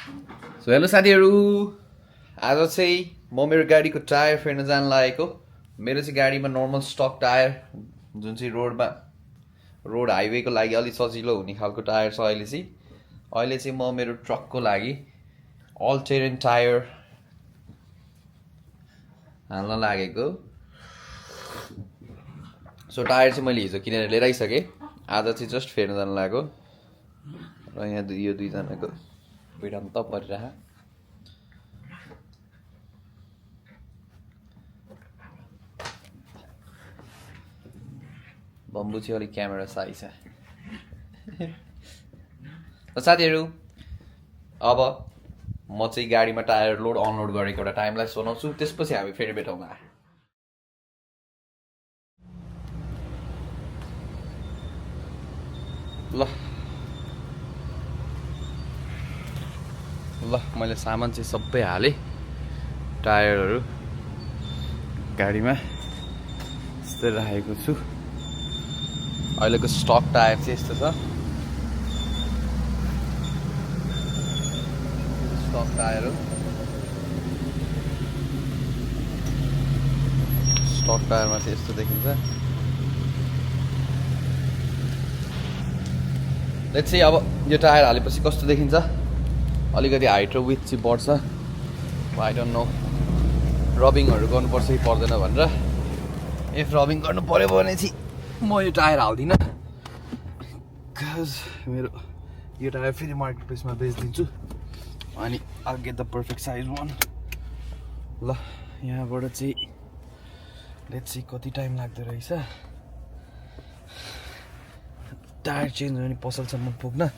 So hello साथीहरू, आज चाहिँ म मेरो गाडीको टायर फेर्न जान लागेको। मेरो चाहिँ गाडीमा नर्मल स्टक टायर जुन चाहिँ रोड हाइवेको लागि अलिक सजिलो हुने खालको टायर छ। अहिले चाहिँ म मेरो ट्रकको लागि अल टेरेन टायर हाल्न लागेको। सो टायर चाहिँ मैले हिजो किनेर लिएर आइसकेँ, आज चाहिँ जस्ट फेर्न जान लागेको। र यहाँ यो दुईजनाको भिडन्त परिरह। बम्बु चाहिँ अलिक क्यामेरा साइज छ। साथीहरू, अब म चाहिँ गाडीमा टायर लोड अनलोड गरेको एउटा टाइम ल्याप्स बनाउँछु, त्यसपछि हामी फेरि भेटौँला। ल मैले सामान चाहिँ सबै हालेँ, टायरहरू गाडीमा यस्तै राखेको छु। अहिलेको स्टक टायर चाहिँ यस्तो छ। स्टक टायर हो, स्टक टायरमा चाहिँ यस्तो देखिन्छ। लेट्स सी अब यो टायर हालेपछि कस्तो देखिन्छ। अलिकति हाइट र विथ चाहिँ बढ्छ। आई डोन्ट नो रबिङहरू गर्नुपर्छ कि पर्दैन भनेर। इफ रबिङ गर्नु पऱ्यो भने चाहिँ म यो टायर हाल्दिनँ, बिकज मेरो यो टायर फेरि मार्केट प्लेसमा बेचिदिन्छु अनि I get the perfect size one. ल यहाँबाट चाहिँ लेट्स सी कति टाइम लाग्दो रहेछ टायर चेन्ज गर्ने पसलसम्म पुग्न।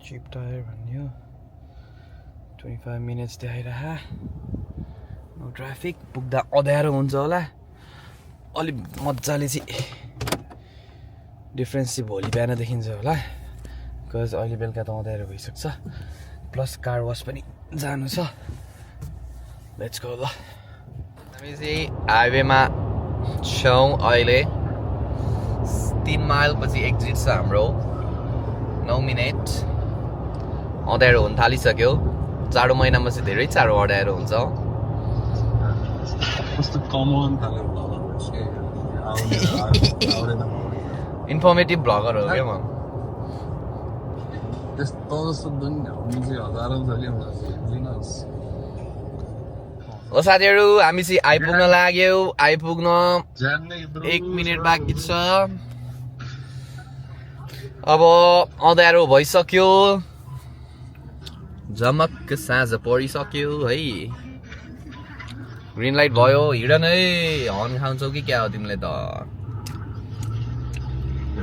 चिप टायर भन्ने हो। 25 मिनट्स देखाइरह। No traffic. पुग्दा अँध्यारो हुन्छ होला। अलिक मजाले चाहिँ डिफ्रेन्स चाहिँ भोलि बिहान देखिन्छ होला, बिकज अहिले बेलुका त अँध्यारो भइसक्छ। प्लस कार वास पनि जानु छ। Let's go. ल हामी चाहिँ हाइवेमा छौँ अहिले। 3 माइलपछि एक्जिट छ हाम्रो। 9 मिनट। अँध्यारो हुन थालिसक्यो। जाडो महिनामा चाहिँ धेरै चाँडो अँध्यारो हुन्छ। इन्फर्मेटिभ ब्लगर हो क्या म। हो साथीहरू, हामी चाहिँ आइपुग्न लाग्यो। आइपुग्न 1 मिनट बाँकी छ। अब अँध्यारो भइसक्यो, झमक्क साँझ परिसक्यो है। ग्रिन लाइट भयो, हिँड नै। हर्न खान्छौ कि क्या हो तिमीले त?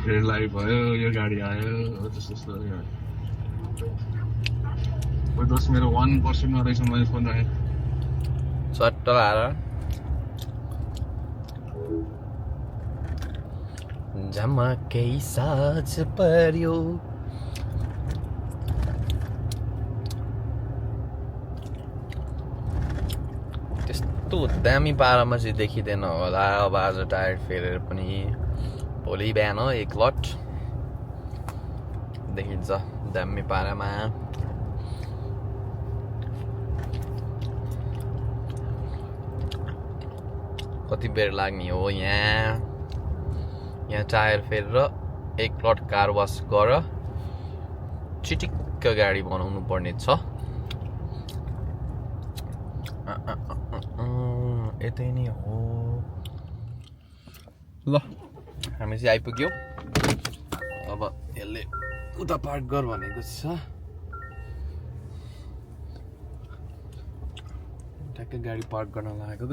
रेड लाइट भयो, यो गाडी आयो, त्यस्तो दोस्त मेरो 1% मा रहेछ। मैले फोन राखेँ सट्ट लाएर। झमक्कै साँझ पर्यो। त्यस्तो दामी पारामा चाहिँ देखिँदैन होला अब आज टायर फेरेर पनि। भोलि बिहान एक लट देखिन्छ दामी पारामा। कति बेर लाग्ने हो यहाँ टायर फेरेर एक लट कार वास गर चिटिक्क गाडी बनाउनु पर्ने छ। यतै नै हो। ल हामी चाहिँ आइपुग्यो। अब यसले उता पार्क गर भनेको छ। ठ्याक्कै गाडी पार्क गर्न लागेको त।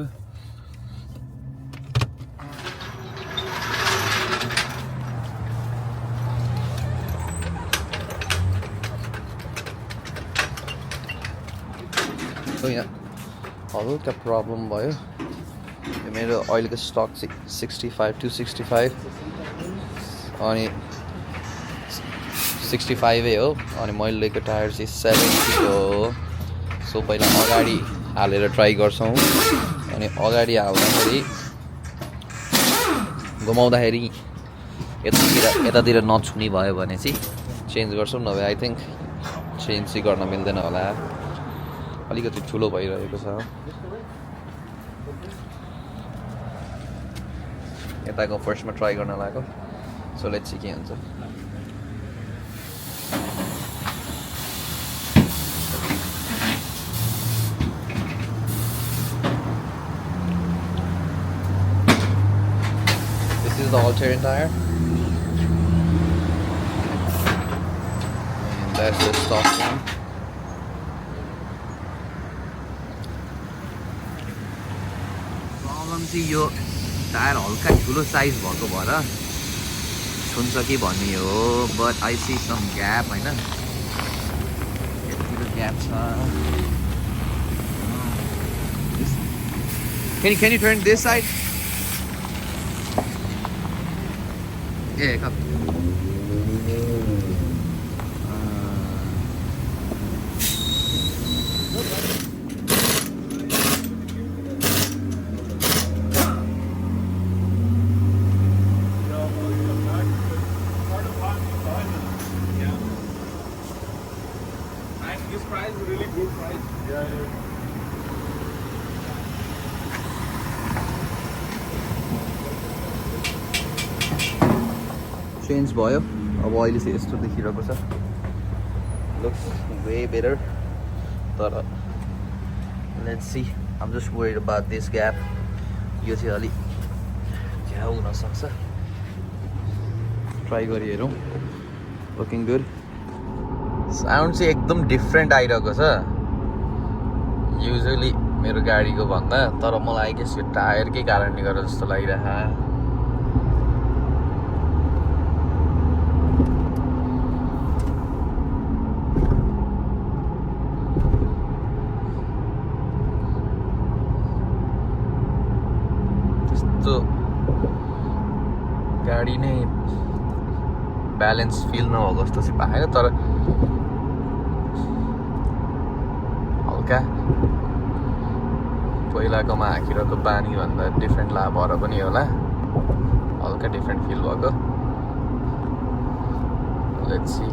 यहाँ हल्का प्रब्लम भयो। यो मेरो अहिलेको स्टक चाहिँ 265 अनि 65 हो। अनि मैले लिएको टायर चाहिँ 70 हो। सो पहिला अगाडि हालेर ट्राई गर्छौँ। अनि अगाडि हाल्दाखेरि घुमाउँदाखेरि यतातिर नछुनी भयो भने चाहिँ चेन्ज गर्छौँ, नभए आई थिङ्क चेन्ज चाहिँ गर्न मिल्दैन होला, अलिकति ठुलो भइरहेको छ। यताको फर्स्टमा ट्राई गर्न लाग्यो, सो लेट्स सी के हुन्छ। This is the all-terrain tire. And that's the stock one. Problem चाहिँ यो टायर हल्का ठुलो साइज भएको भएर छुन्छ कि भन्ने हो, but I see some gap होइन, यतिको ग्याप छ। Can you turn this side? Yeah, come. This price is really good price. Yeah. Change भयो, अब अहिले चाहिँ यस्तो देखिरहेको छ, लुक्स वे बेटर, तर let's see, um just worried about this gap. यो चाहिँ अलिक क्या हुनसक्छ, ट्राई गरी हेरौँ। लुकिङ गुड, साउन्ड चाहिँ एकदम डिफ्रेन्ट आइरहेको छ युजली मेरो गाडीको भन्दा, तर मलाई आई गेस यो टायरकै कारणले गर्दा जस्तो लागिरहेको। गाडी नै ब्यालेन्स फिल नभएको जस्तो चाहिँ पाएन, तर हल्का पहिलाकोमा हाकिरहेको बानी भन्दा डिफ्रेन्ट ला भएर पनि होला, हल्का डिफ्रेन्ट फिल भएको। लेट्स सी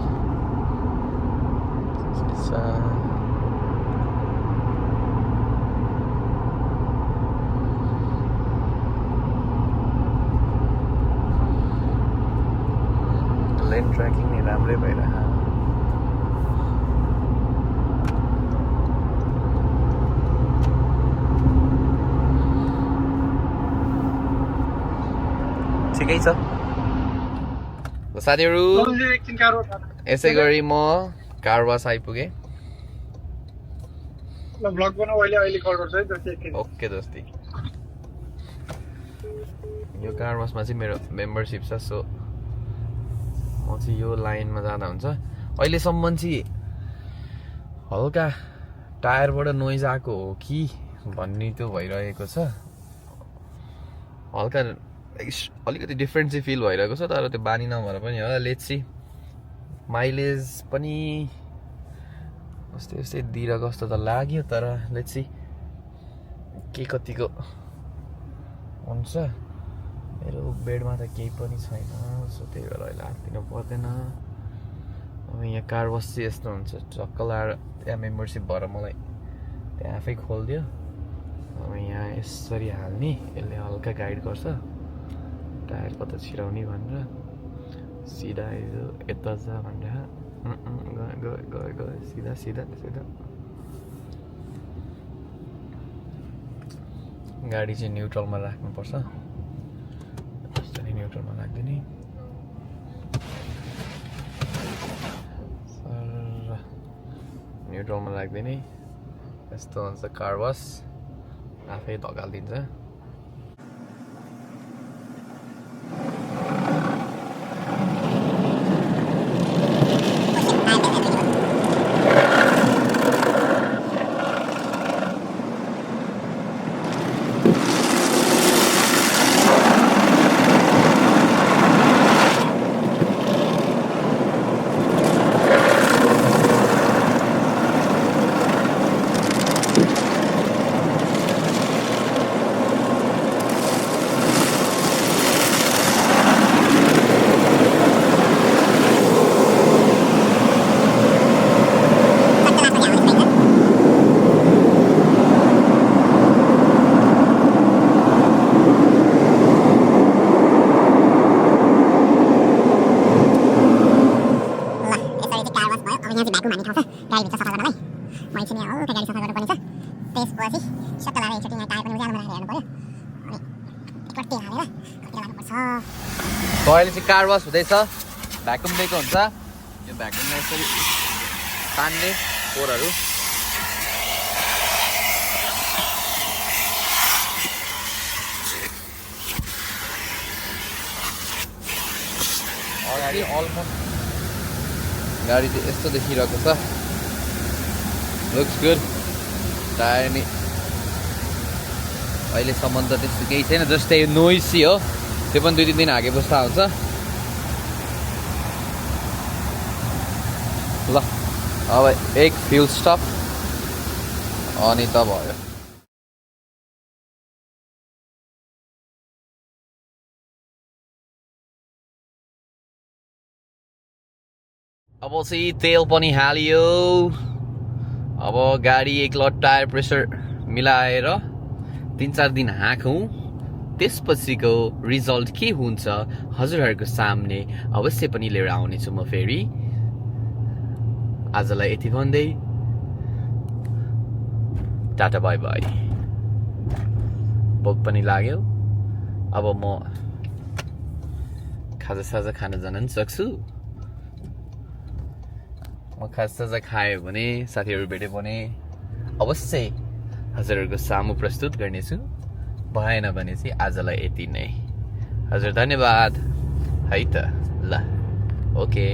लेन ट्र्याकिङ नि राम्रै भइरहेको। ठिकै छ साथीहरू, यसै गरी म कारवास आइपुगेँ। ओके दोस्ती, यो कारवासमा चाहिँ मेरो मेम्बरसिप छ, सो म चाहिँ यो लाइनमा जाँदा हुन्छ। अहिलेसम्म चाहिँ हल्का टायरबाट नोइज आएको हो कि भन्ने त्यो भइरहेको छ, हल्का अलिकति डिफ्रेन्ट चाहिँ फिल भइरहेको छ, तर त्यो बानी नभएर पनि होला। लेट्स सी, माइलेज पनि यस्तै दिइरहेको जस्तो त लाग्यो, तर लेट्स सी के कतिको हुन्छ। मेरो बेडमा त केही पनि छैन, सो त्यही भएर अहिले हात दिनु पर्दैन। अब यहाँ कार वास चाहिँ यस्तो हुन्छ, चक्क लाएर त्यहाँ मेम्बरसिप भएर मलाई त्यहाँ आफै खोलिदियो। अब यहाँ यसरी हाल्ने, यसले हल्का गाइड गर्छ टायर कता छिराउने भनेर, सिधा यता जा भनेर गयो सिधा सिधा सिधा। गाडी चाहिँ न्युट्रलमा राख्नुपर्छ, न्युट्रलमा राखिदिने। न्युट्रलमा राखिदिने, यस्तो हुन्छ कार वास, आफै धकालिदिन्छ। एकछिन यहाँ हल्का गाडी सफा गर्नुपर्ने छ त्यसपछि सट्ट लाएर एकचोटि यहाँ टायर पनि उज्यालोमा राखेर हेर्नु पर्यो अनि एकपल्ट तेल हालेर कतिखेर लानुपर्छ So अहिले चाहिँ कार वास हुँदैछ भ्याकुम दिएको हुन्छ यो भ्याकुममा यसरी तान्ने फोहोरहरू अगाडि अलमोस्ट गाडी चाहिँ यस्तो देखिरहेको छ लुक्स गुड टायर नि अहिलेसम्म त त्यस्तो केही छैन जस्तै नोइसी हो त्यो पनि 2-3 दिन हागे बस्दा हुन्छ ल अब एक फ्युल स्टप अनि त भयो अब चाहिँ तेल पनि हालियो अब गाडी एक लट टायर प्रेसर मिलाएर 3-4 दिन हाँकौँ त्यसपछिको रिजल्ट के हुन्छ हजुरहरूको सामने अवश्य पनि लिएर आउनेछु म फेरि आजलाई यति भन्दै टाटा बाई बाई भोक पनि लाग्यो अब म खाजासाजा खान जान पनि सक्छु म खाजासाजा खायो भने साथीहरू भेट्यो भने अवश्य हजुरहरूको सामु प्रस्तुत गर्नेछु भएन भने चाहिँ आजलाई यति नै हजुर धन्यवाद है त ल ओके